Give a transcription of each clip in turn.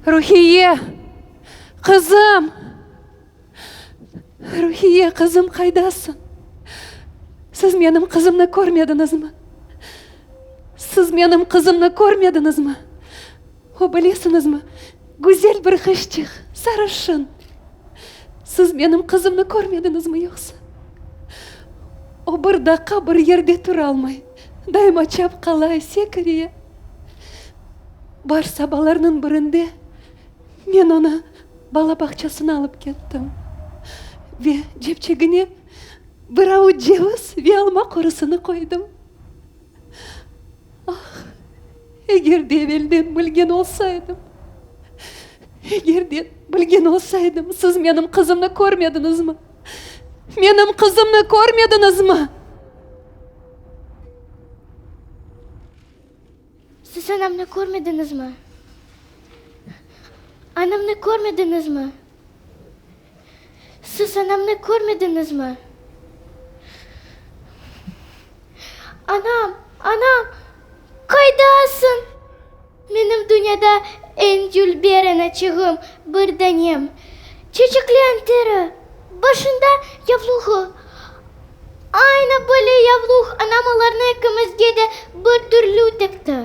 Ruhiye! Qızım! Ruhiye, qızım, qaydasıñ? Siz menim qızımnı körmediñizmi? Siz menim qızımnı körmediñizmi? O, bilesiñizmi, güzel bir qızçıq, sarışın. Siz menim qızımnı körmediñizmi yoqsa? O bir daqqa bir yerde turalmay, daima çapqalay, sekire. Bar sabalarnıñ birinde men onı bala bağçasına alıp kettim ve cepçegine bir avuç ceviz ve alma qorusını qoydım. Ah, eger de evelden bilgen olsaydım, eger de bilgen olsaydım, siz menim qızımnı körmediñizmi? Menim qızımnı körmediñizmi? Siz anamnı körmediñizmi? Anamnı körmediñizmi? Siz anamnı körmediñizmi? Anam, anam, qaydasıñ? Menim dünyada eñ dülber anaçığım, bir danem. Çeçeklen teri, başında yavluğı. Aynı böyle yavluq anam olarnı ekimizge de bir türlü tikti.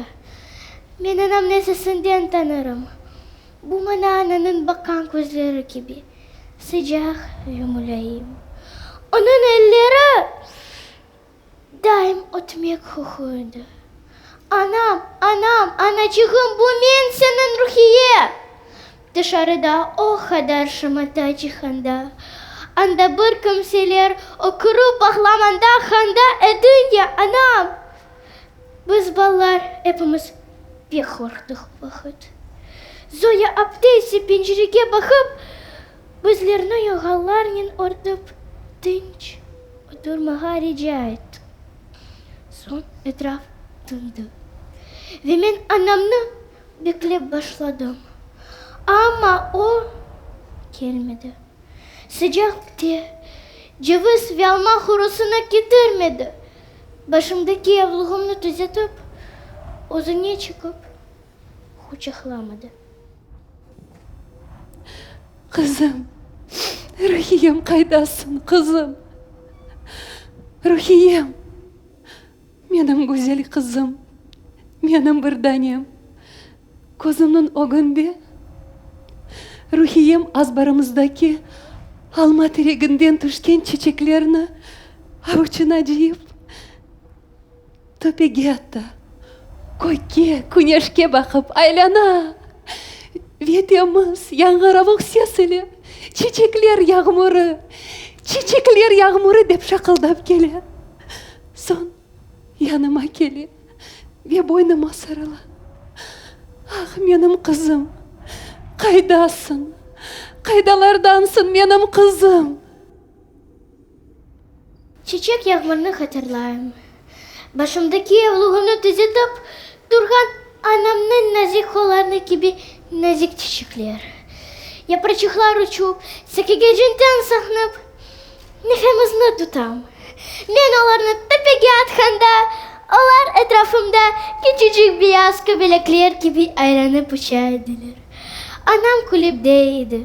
Men anamnı sesinden tanırım. Bu maña ananıñ baqqan közleri kibi sıcaq ve mulâyim. Onıñ elleri daim ötmek qoqu edi. Anam, anam, anaçığım, bu men, seniñ Ruhiye! Tışarıda o qadar şamata cihanda, anda bir kimseler ökürip ağlamanda handa ediñ ya, anam! Biz balalar epimiz pek qorqtıq o vaqıt. Zoya apte ise pencerege baqıp, bizlerni yorğanlarnen örtip, tınç oturmağa rica etti. Soñ etraf tındı ve men anamnı beklep başladım. Amma o kelmedi. Sıcaq te, ceviz ve alma hurusını ketirmedi. Başımdaki yavluğımnı tüzetip, özüne çıqıp quçaqlamadı. Qızım, Ruhiyem, qaydasıñ, qızım? Ruhiyem! Menim güzel qızım, menim bir danem, közümniñ ögünde Ruhiyem azbarımızdaki alma tereginden tüşken çeçeklerni avuçına cıyıp, töpege ata, kökke, küneşke baqıp aylana ve temiz, yañğıravuq ses ile Çiçekler yağmurı, çiçekler yağmurı dep şaqıldap kele. Soñ yanıma kele ve boynuma sarıla. Ah, menim qızım, qaydasıñ, qaydalardansıñ, menim qızım? Çiçek yağmurnı hatırlayım. Başımdaki yavluğımnı tüzetip turğan anamnıñ nazik qollarını kibi nazik çiçekler. Yapraçıqlar uçup, sekige centen saqnıp, nefemizni tutam. Men olarnı töpege atqanda, olar etrafımda küçücik beyaz köbelekler kibi aylanıp uça ediler. Anam külip dey edi,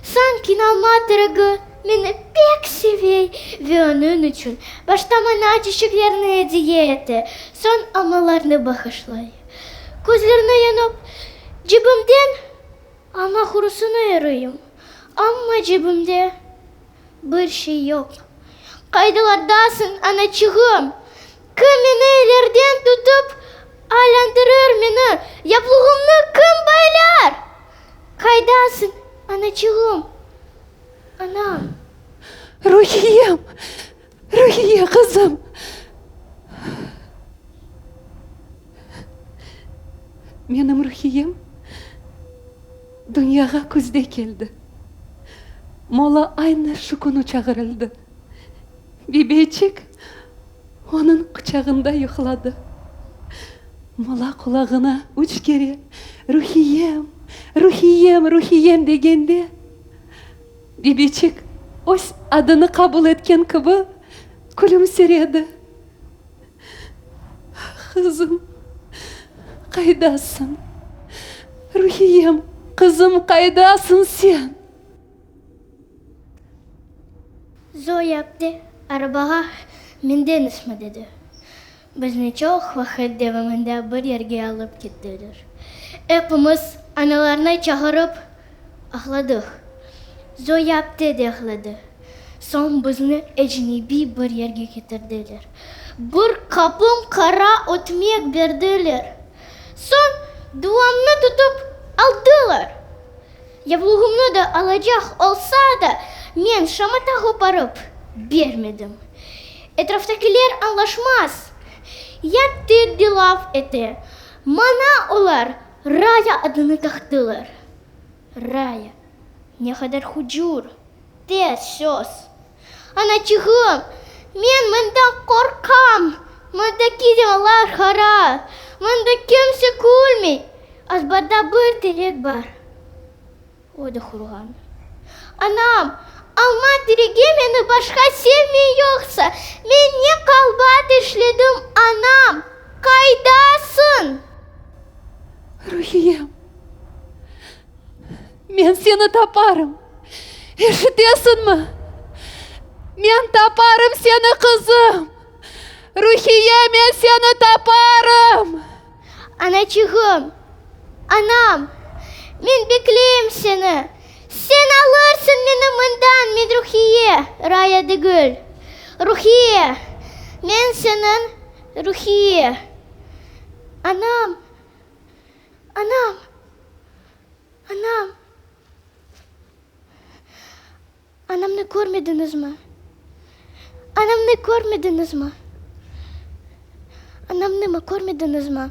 Sanki alma teregi meni pek seve ve onıñ içün başta maña çiçeklerni ediye ete, soñ almalarnı bağışlay. Közlerini yumıp, cebimden alma hurusını arayım, amma cebimde bir şey yoq. Qaydalardasıñ, anaçığım? Kim meni ellerden tutıp aylandırır meni, yavluğımnı kim baylar? Qaydasıñ, anaçığım, anam? Ruhiyem, Ruhiye qızım! Menim Ruhiyem dünyağa küzde keldi. Mola aynı şu künü çağırıldı. Bibiyçik onıñ quçağında yuqladı. Mola qulağına üç kere Ruhiyem, Ruhiyem, Ruhiyem degende, bibiyçik öz adını qabul etken kibi külümsiredi. Ah, qızım, qaydasıñ, Ruhiyem? Qızım, qaydasıñ sen? Zoya apte arabağa mindeñizmi? dedi. Bizni çoq vaqıt devamında bir yerge alıp kettiler. Epimiz analarnı çağırıp ağladıq. Zoya apte de ağladı. Soñ bizni ecnebiy bir yerge ketirdiler. Bir qapım qara ötmek berdiler. Soñ duamnı tutıp aldılar. Yavluğımnı da alacaq olsa da, men şamata qoparıp bermedim. Etraftakiler añlaşmaz, ya tilde laf ete. Maña olar Raya adını taqtılar. Raya, ne qadar hucur, tez söz. Anaçığım, men mından qorqam, mındaki divarlar qara, mında kimse külmey, azbarda bir terek bar, o da quruğan. Anam, alma teregi meni başqa sevmey yoqsa, men ne qalbat işledim, anam, qaydasıñ? Ruhiyem, Men seni taparım, eşitesiñmi? Men taparım seni, qızım! Ruhiye, men seni taparım! Anaçığım, anam, men bekleyim seni. Sen alırsıñ meni mından, men Ruhiye, Raya degil. Ruhiye, men seniñ Ruhiye. Anam, anam. Anam! Anamnı körmediñizmi? Anamnı körmediñizmi? Anamnı körmediñizmi?